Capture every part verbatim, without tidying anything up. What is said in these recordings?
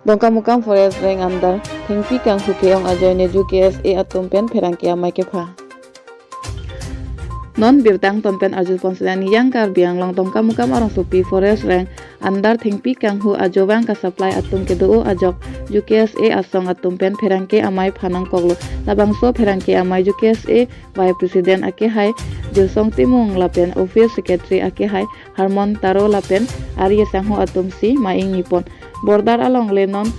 Dongkamukam Forest Range under thengpi kanghu ke-ong ajoine J K S A atum pen pherangke amei kepha. Non birta angton pen arjupon seta niyang Karbi Anglong Dongkamukam arongsopi Forest Range under thengpi kanghu ajovang ka-supply atum kedo-o ajok J K S A asong atum pen pherangke amei phanangkoklo. Labangso pherangke amei J K S A Vice President akehai Josong Timung lapen Office Secretary akehai Harmon Taro lapen ari asangho atum si ma-ingnipon. Border along le non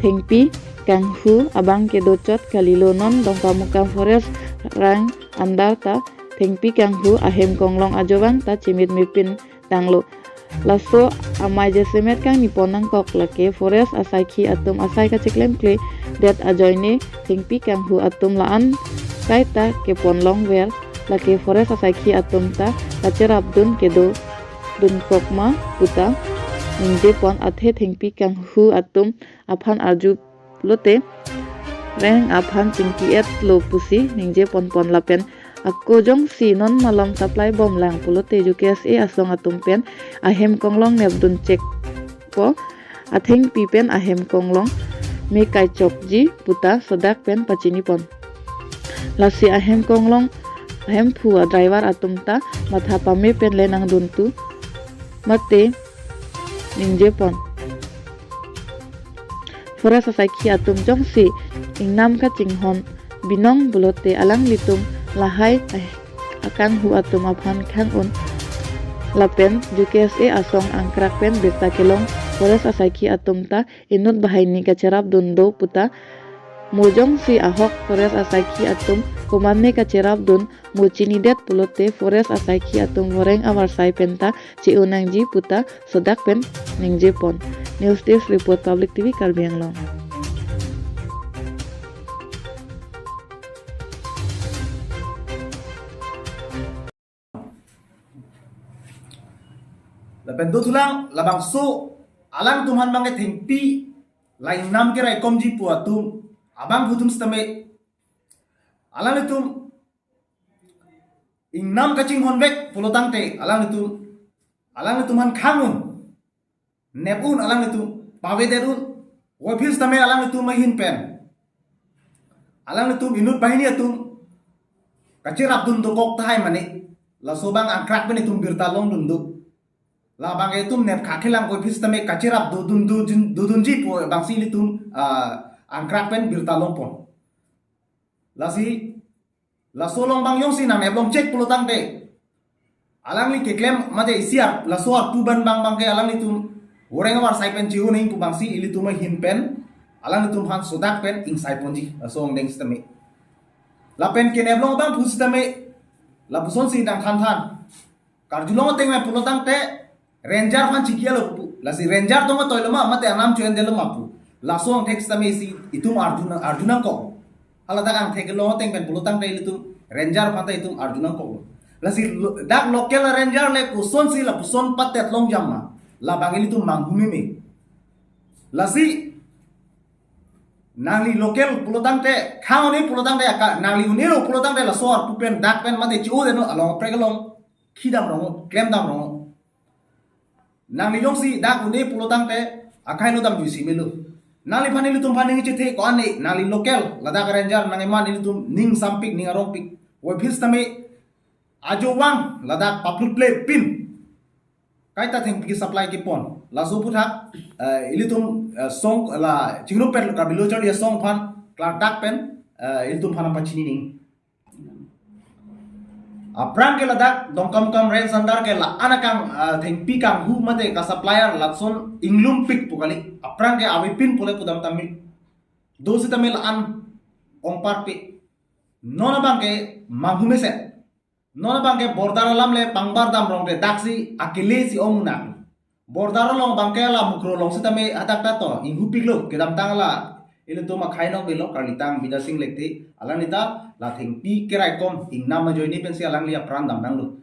thengpi kanghu abang kedochot kalilo. Non Dongkamukam Forest Range under ta thengpi kanghu ahem konglong ajovang ta chimit mepin tanglo. Laso amei jasemet kangnipon nangkok lake forest asaikhi atum asai kacheklemkledet ajoine thengpi kanghu atum la-an kaita kepon longver, lake forest asaikhi atum ta kacherapdun kedo dunkok ma puta ningjepon, athe thengpi kanghu atum aphan arju lote range aphan chingki-etlo pusi ningjeponpon lapen ako jongsi non malom supply bomlang pulote J K S A asong atum pen ahem konglong nepdun chekpo, athengpi pen ahem konglong me kaichokji puta sodak pen pachinipon. Lasi ahem konglong ahemphu a-driver atum ta matha pame pen le nangduntu mate ningjepon. Forest asaikhi atum jongsi ingnam kachinghon binong pulote alanglitum lahai ah- akanghu atum aphan khang-un lapen J K S A asong angkrak pen birta kelong forest asaikhi atum ta inut banghini kacherapdun do puta mo jongsi ahok forest asaikhi atum komatne kacherapdun mo chinidet pulote forest asaikhi atum voreng avarsai penta che-o nangji puta sodak pen ningjepon. News Desk Report, Public T V Karbi Anglong. Lapen dothulang labangso alangtum aphan bangke thengpi la ingnam keraikomji pu atum abangphu atum sitame alanglitum ingnam kachinghonvek pulotangte alanglitum, alanglitum aphan khang-un, nep-un, alanglitum pavedet-un, voiphit sitame alanglitum ahin pen alanglitum inut banghini atum kacherapdun dokok tahai mane, laso abang angkrak pen itum birta longdun do. Labangke itum nep khakhelang voiphit sitame kacherap dodun dodun dodunji pu abangsi ilitum, ah, angkrak pen birta longpon. Lasi laso along abang jongsi nangnep longchek pulotangte alangli keklem mate isi ar laso arpu abang bangke alanglitum voreng avarsai pen che-o nangji pu abangsi ilitum ahin pen alanglitum aphan sodak pen ingsaiponji laso angdeng sitame. Lapen kenep long abangphu sitame lapusonsi nangthanthan. Karjulong ateng pen pulotangte ranger aphan chikilo pu. Lasi ranger tong atoilo ma mate anam cho-endetlo ma pu. Laso angthek sitame isi itum arjuna arjunangkok. Haladak angthek kelong ateng pen pulotangte ilitum ranger aphan ta itum arjunangkoklo. Lasi lo- dak local ranger le kosonsi lapuson patet longjam ma, labang ilitum manghumeme. Lasi nangli local pulotangte khang-un-e pulotangte aka nangli un-elo pulotangte laso arpu pen dak pen mate che-o deno along aprek along khidam rong, klemdam rong. Nangli jongsi dak un-e pulotangte akhai lo damjuisi melo. Nangliphan ilitum aphan ning chethe ko-an ne, nangli local ladak ranger nang eman ilitum ning sampik ning arongpik. Voiphit sitame ajovang ladak paplut ple pin kaita thengpi supply kepon. Laso aphuthak, eh, ilitum, eh, song la chingrum pen Karbi Lo Charli Asong aphan klardak pen, eh, ilitum aphan pachini ning. Aphrang ke ladak Dongkamukam range under ke la-an akang, ah, thengpi kanghu mate ka-supplier lason inglumpik pu kali. Aphrang ke avepin pule pudam tame. Do sitame la-an ongparpik. Non abangke manghumeset. Non abangke border alam le pangbar dam rong te daksi akele si ong nang. Border along abangke la Mukroh along sitame hadak ta to inghupiklo kedamtang la ilitum akhai nokbe lo Karlitang Bidya Sing Lekthe alangli ta la thengpi keraikom ingnam ajoine pensi alangli apran damnanglo.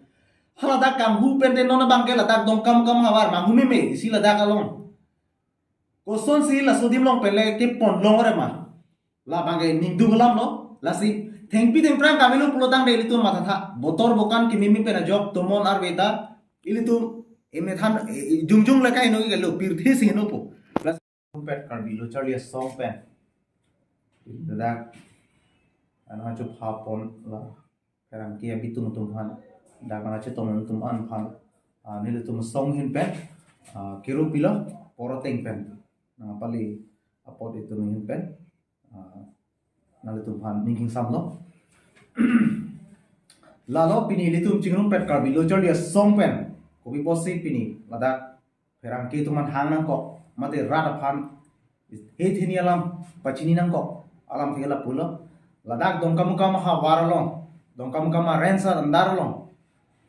Haladak kanghu pen te non abangke ladak Dongkamukam havar manghumeme isi ladak along. Kosonsi laso adim along pen le kepon long ore ma. Labangke ningdung alam lo, lasi thengpi thengphrang kamelo pulotangte ilitum mathatha, botor bokan kimimi pen ajok tomon arve ta, ilitum emethan, e, e, jongjong le kaheno ke lo, pirthe si henopo. Lasi Rumpet Karbi Lo Charli Asong pen, ladak nangchepha pon la pherangke abitung atum aphan, dak nangchetong atum an aphan, ah, nelitum asong ahin pen, ah, kiru pilo, poro ateng pen nangpale apot itum ahin pen, ah, nanglitum aphan ning kingsamlo. Lalo pini ilitum Chingrumpet Karbi Lo Charli Asong pen kopi pusi pini ladak pherangke atum aphan hang nangkok, mate rat aphan hei hini alam pachini nangkok, alamthe ke lapulo. Ladak Dongkamukam ahavar along, Dongkamukam a-range under along,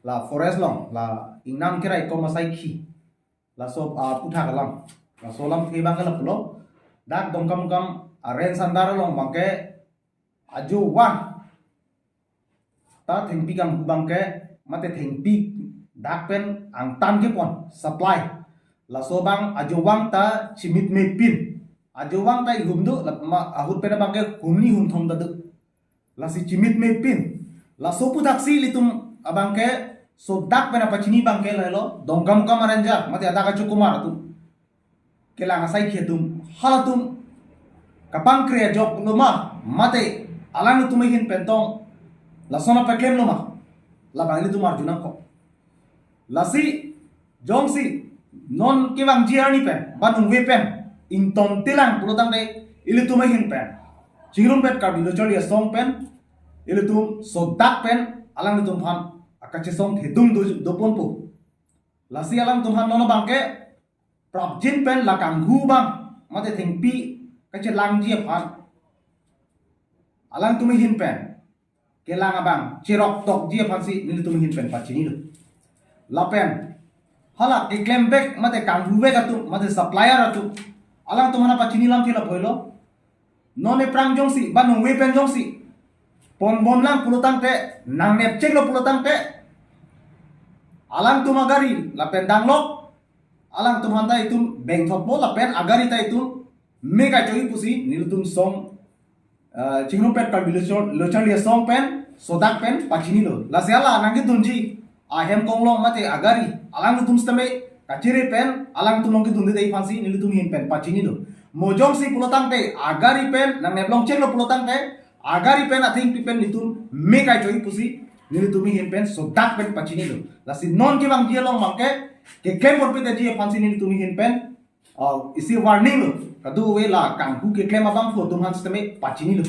la forest along, la ingnam keraikom asaikhi, laso, ah, aputhak alam, laso alamthe abang ke lapulo. Dak Dongkamukam a-range under along abang ke ajovang ta thengpi kanghu abang ke, mate thengpi dak pen angtan kepon supply, laso abang ajovang ta chimitmepin, ajovang ta ihum do, la ma ahut pen abang ke humni humthom ta do. Lasi chimitmepin. Laso aputhaksi ilitum abang ke sodak pen apachini abang ke lahelo, Dongkamukam a-ranger mate adak achokumar atum, kelang asaikhi atum, halatum kapangkre ajok lo ma, mate alangtum ahin pen tong lason apaklem lo ma, labang ilitum arju nangkok. Lasi jongsi non kevangji arni pen, ba nungve pen ingtontelang pulo tangte, ilitum ahin pen, Chingrumpet Karbi Lo Charli Asong pen, ilitum sodak pen alanglitum aphan akachesong thedung do, doponpo. Lasi alangtum aphan non abang ke prapjin pen la kanghu abang mate thengpi kachelangji aphan, alangtum ahin pen kelang abang cherok tokji aphansi nelitum ahin pen pachinilo. Lapen hala keklem vek mate kanghu vek atum mate supplier atum, alangtum aphan pachini alamthe lapu-elo. Non ephrang jongsi, ba nungve pen jongsi ponbomlang pulo tangte, nangnepcheklo pulo tangte, alangtum agari lapen danglok, alangtum aphan ta itum bengthotpo lapen agari ta itum me kachoi pusi nelitum asong, eh, Chingrumpet Karbi Lo Char-, Lo Charli Asong pen sodak pen pachinilo. Lasi hala nangkedunji ahem konglong mate agari, alangtum sitame kachere pen alangtum along kedunde aphansi nelitum ahin pen pachinilo. Mo jongsi pulo tangte agari pen nangneplongcheklo pulo tangte, agari pen athengpi pen nelitum me kachoi pusi nelitum ahin pen sodak pen pachinilo. Lasi non kevangji along abang ke keklem ponpeji aphansi nelitum ahin pen, ah, isi warning lo. Kadokave la kanghu keklem abangphu atum aphan sitame pachinilo.